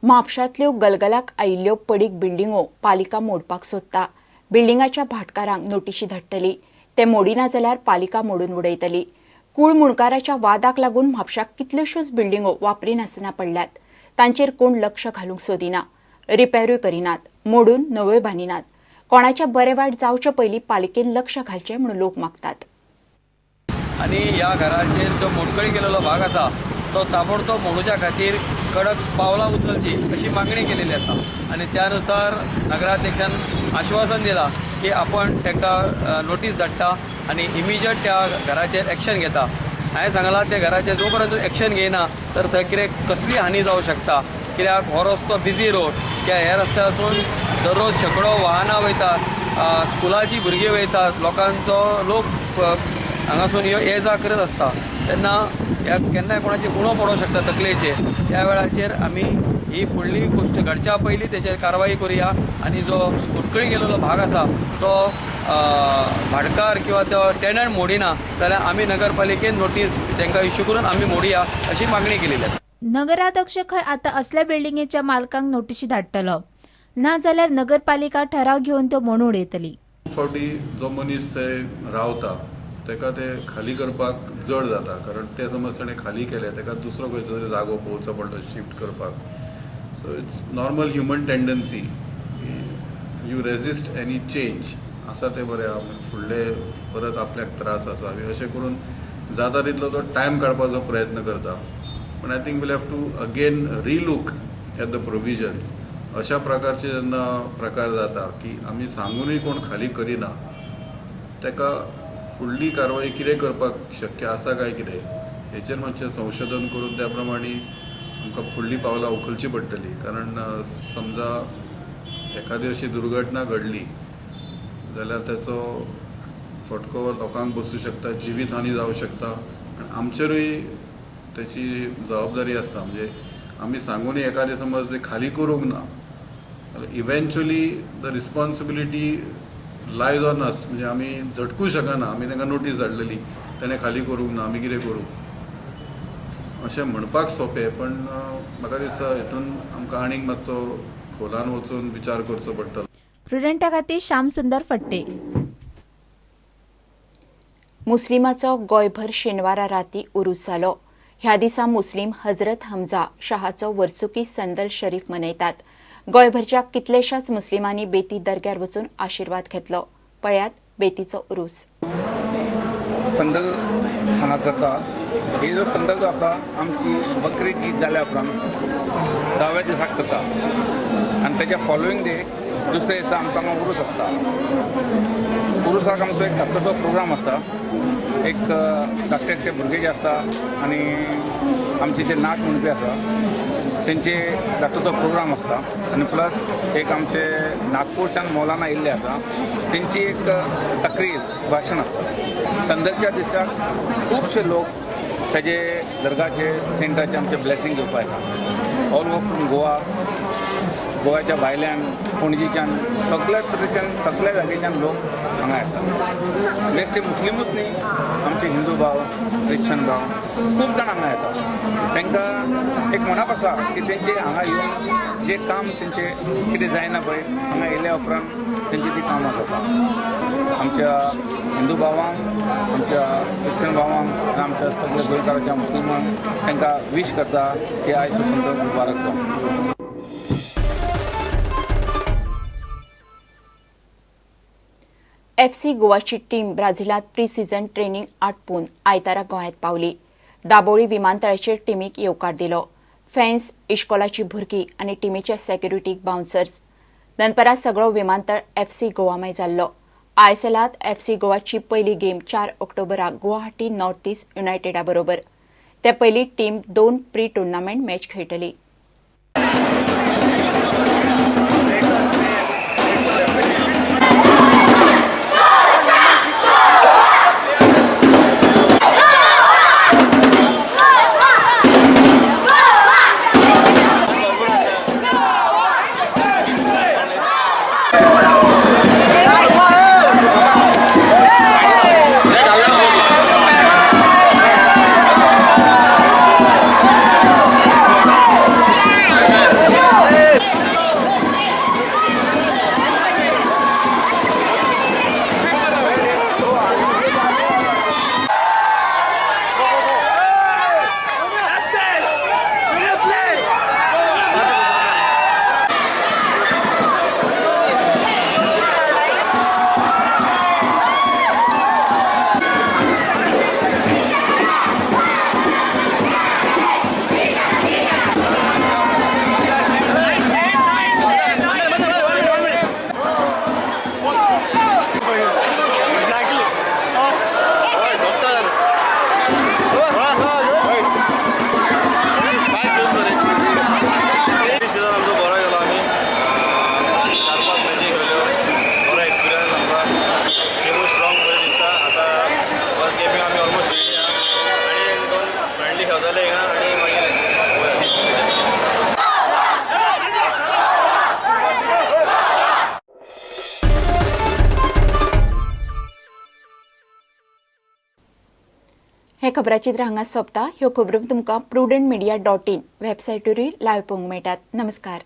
म्हापशांतल्यो गलगलाक आयिल्ल्यो पडीक बिल्डिंगो पालिका मोडपाक सोदता. बिल्डिंगाच्या भाटकारांक नोटिशी धाडटली. ते मोडिना जाल्यार पालिका मोडून उडयतली. कूळ मुणकाराच्या वादाक लागून म्हापशाक कितल्योश्योच बिल्डिंगो वापरिनासतना पडल्यात. तांचेर कोण लक्ष घालूंक सोदिना, रिपेरूय करिनात, मोडून नव्यो बांदिनात. कोणाच्या बरें वायट जावचे पयलीं पालिकेन लक्ष घालचें म्हणून लोक मागतात. आनी ह्या घराचेर जो मोडकळी केलेलो भाग आसा तो ताबडतोब मोडूच्या खातीर कडक पावलां उचलची अशी मागणी केलेली आसा. आनी त्यानुसार नगराध्यक्षान आश्वासन दिलां की आपण तांकां नोटीस धाडटा आनी इमिजिएट त्या घराचेर एक्शन घेता. हांवें सांगलां त्या घराचेर जो पर्यंत एक्शन घेयना तर थंय कितें कसली हानी जावं शकता, कित्याक हो रस्तो बिजी रोड, कित्याक ह्या रस्त्यासून दररोज शेंकडो वाहनां वयतात, स्कुलाचीं भुरगीं वयतात, लोकांचो लोक हांगासून ये जा करत आसता. तेन्ना ह्या केन्नाय कोणाचे गुणो पडोंक शकता तकलेचेर. त्या वेळाचेर आमी ही फुडली गोश्ट घडच्या पयलीं तेचेर कारवाई करुया आनी जो उटकळी गेलेलो भाग आसा तो भाटकार किंवा तो टेनंट मोडिना जाल्यार आमी नगरपालिकेन नोटीस तांकां इश्यू करून आमी मोडया अशी मागणी केलेली आसा. नगराध्यक्ष खंय आतां असल्या बिल्डिंगेच्या मालकांक नोटिशी धाडटलो, ना जाल्यार नगरपालिका ठराव घेवन त्यो मोडून उडयतली. खूब फावटी जो मनीस थंय रावता ताका ते खाली करपाक जड जाता, कारण ते समज ताणें खाली केलें ताका दुसरो खंयचो तरी जागो पळोवचो पडलो शिफ्ट करपाक. So it's normal human tendency, you resist any change. आसा तें बरें आहा, फुडले परत आपल्याक त्रास आसा बी अशें करून जाता तितलो तो टायम काडपाचो प्रयत्न करता. पूण I think we'll have to again relook at the provisions. अशा प्रकारचे जेन्ना प्रकार जाता की आमी सांगूनय कोण खाली करिना, ताका फुडली कारवाई कितें करपाक शक्य आसा काय कितें हेचेर मातशें संशोधन करून त्या प्रमाणे आमकां फुडली पावलां उखलची पडटली. कारण समजा एखादी अशी दुर्घटना घडली जाल्यार ताचो फटको लोकांक बसूं शकता, जिवीत हानी जावं शकता आनी आमचेरूय ताची जबाबदारी आसता. म्हणजे आमी सांगूनय एखादें समज ते खाली करूंक ना जाल्यार eventually the responsibility lies on us. म्हणजे आमी झटकूं शकना, आमी तांकां नोटीस धाडलेली ताणें खाली करूंक ना, आमी कितें करूं अशें म्हणपाक सोंपें, पण म्हाका दिसता हितून आमकां आनीक मातसो खोलान वचून विचार करचो पडटलो. प्रुडंटा खातीर श्याम सुंदर फट्टे. मुस्लिमाचो गोंयभर शेनवारा राती उरूस जालो. ह्या दिसा मुस्लीम हजरत हमजा शहाचो वर्सुकी संदल शरीफ मनयतात. गोंयभरच्या कितलेशाच मुस्लिमांनी बेती दर्ग्यार वचून आशिर्वाद घेतलो. पळयात बेतीचो उरूस. संदल हांगा करता. ही जो संदल जो आसा आमची बकरी ईद जाल्या उपरांत 10व्या दिसाक करता आनी तेच्या फॉलोईंग डे दुसऱ्या दिसा आमचो हांगा उरूस आसता. उरुसाक आमचो एक धाकटोसो प्रोग्राम आसता, एक धाकटे धाकटे भुरगे जे आसता आनी आमचे जे नाच म्हणपी आसा तेंचे धाकटोसो प्रोग्राम आसता आनी प्लस एक आमचे नागपूरच्यान मौलाना येयल्ले आसा तेंची एक तकरीर भाशण आसता. संदलच्या दिसाक खुबशे लोक तेजे दर्गाचे सेंटाचे आमचे ब्लेसिंग घेवपाक येता. ऑल ओवर फ्रॉम गोवा, गोव्याच्या भायल्यान, पणजीच्यान, सगळ्या तरेच्यान सगळ्या जागेच्यान लोक हांगा येतात. म्हणजे ते मुस्लिमूच न्ही, आमचे हिंदू भाव, क्रिश्चन भाव खूब जाण हांगा येतात. तांकां एक म्हणप आसा की तेंचे हांगा येवन जे काम तेंचे कितें जायना पळय, हांगा येयल्या उपरांत तेंची ती कामां जाता. आमच्या हिंदू भावांक, आमच्या क्रिश्चन भावांक आनी आमच्या सगळ्या गोंयकाराच्या मुस्लिमांक तांकां वीश करता की आयज संदल मुबारक जावं. एफसी गोवाची टीम ब्राझिलांत प्री सीझन ट्रेनिंग आटपून आयतारा गोंयांत पावली. दाबोळी विमानतळाचेर टिमीक येवकार दिलो. फॅन्स, इश्कोलाची भुरगीं आनी टिमीचे सेक्युरिटीक बाउन्सर्स. दनपरां सगळो विमानतळ एफसी गोवामय जाल्लो. आयएसएलांत एफसी गोवाची पयली गेम 4 ऑक्टोबराक गुवाहाटी नॉर्थ ईस्ट युनायटेडा बरोबर. ते पयली टीम 2 प्री टुर्नामेंट मॅच खेळटली. जालें हिंगा आनी मागीर वया. हे खबराचित्र हांगा सोंपता. ह्यो खबरो तुमकां प्रुडंट मिडिया डॉट इन वेबसायटीरूय लायव्ह पळोवंक मेळटात. नमस्कार.